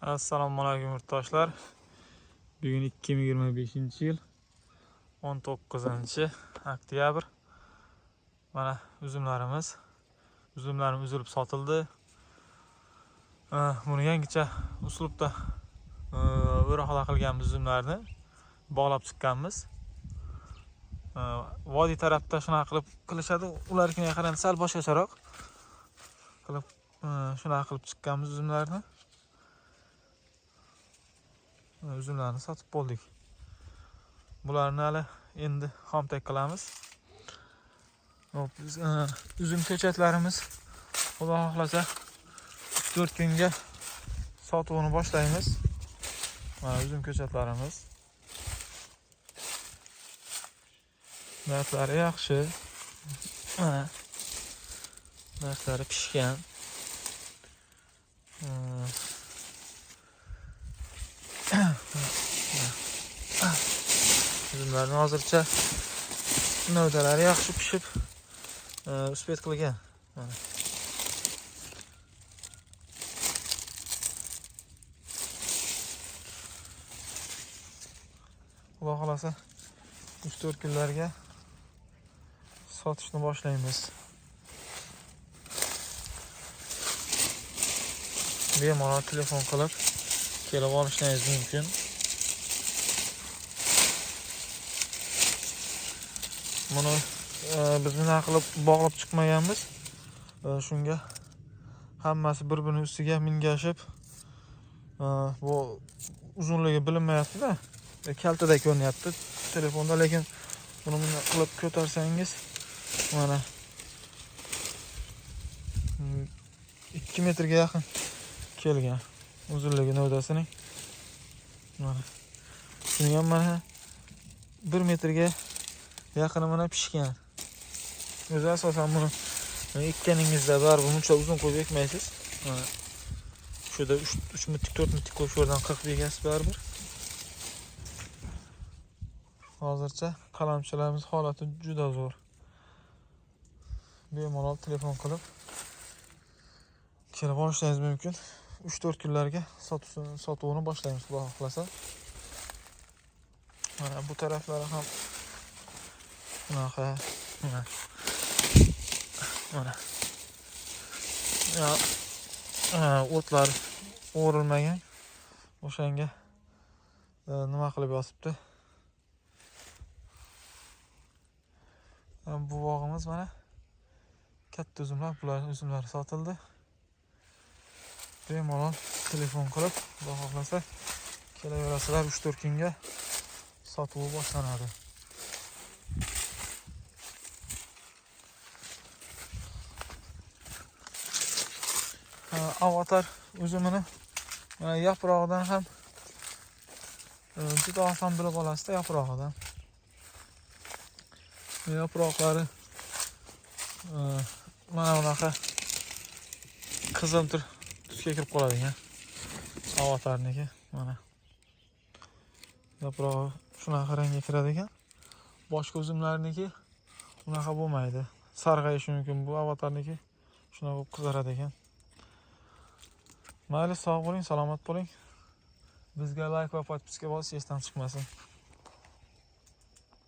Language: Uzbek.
Assalomu alaykum yurtdoshlar. Bugun 2025-yil 19 oktyabr. Mana uzumlarimiz. Uzumlarimiz uzilib sotildi. Buni yangicha uslubda o'raxola qilganmiz, uzumlarni bog'lab chiqqanmiz. Vodiy tarafda shunaqa qilib qilishadi. Ularnikiga qaraganda sal boshqacharoq qilib shunaqa qilib chiqqanmiz uzumlarni. Uzumlarni sotib bo'ldik. Bularni hali endi xomtak qilamiz. Hop, biz, uzum ko'chatlarimiz Xudo xohlasa 3-4 kunga sotuvini boshlaymiz. Mana uzum ko'chatlarimiz. Narxlari yaxshi. Mana narxlari pishgan. Uzumlarni hozircha novdalari yaxshi pishib, uspet qilgan. Mana. Xudo xohlasa 3-4 kunlarga sotishni boshlaymiz. Bemalol telefon qilib kelib olishingiz mumkin. Buni biz bunaqa qilib bog'lab chiqmaganmiz. Shunga hammasi bir-birini ustiga mingashib, bu uzunligi bilinmayapti-da. Kaltada ko'rinyapti telefonda, lekin buni bunday qilib ko'tarsangiz mana 2 metrga yaqin kelgan uzunligi novdasining. Mana shuni ham mana 1 metrga yaqini mana pishgan. O'zi asosan buni ekkaningizda baribir buncha uzun qo'yib ekmaysiz. Mana shu yerda 3 metr, 4 metr qo'yib shu yerdan qirqib egasiz baribir. Hozircha qalamchalarimiz holati juda zo'r. Bemalol telefon qilib kelib olishingiz mumkin. 3-4 kunlarga sotuvini boshlaymiz Xudo xohlasa. Mana bu taraflari ham bunaqa. Mana. Mana. Ya, o'tlar o'rilmagan. O'shanga nima qilib yotibdi. Bu bog'imiz mana katta uzumlar, bular uzumlar sotildi. Bemalol telefon qilib, Xudo xohlasa kelaverasizlar, 3-4 kunga sotuvi boshlanadi. Avatar uzumini mana yaprog'idan ham juda oson bilib olasizda yaprog'idan. Yaproqlari mana bunaqa qiziltir tusga kirib qoladigan avatarniki. Mana yaprog'i shunaqa rangga kiradi ekan. Boshqa uzumlarniki unaqa bo'lmaydi. Sarg'ayishi mumkin. Bu avatarniki shunaqa bo'lib qizaradi ekan. Mayli, sog' bo'ling, salomat bo'ling. Bizga like va podpiska bosish esdan chiqmasin.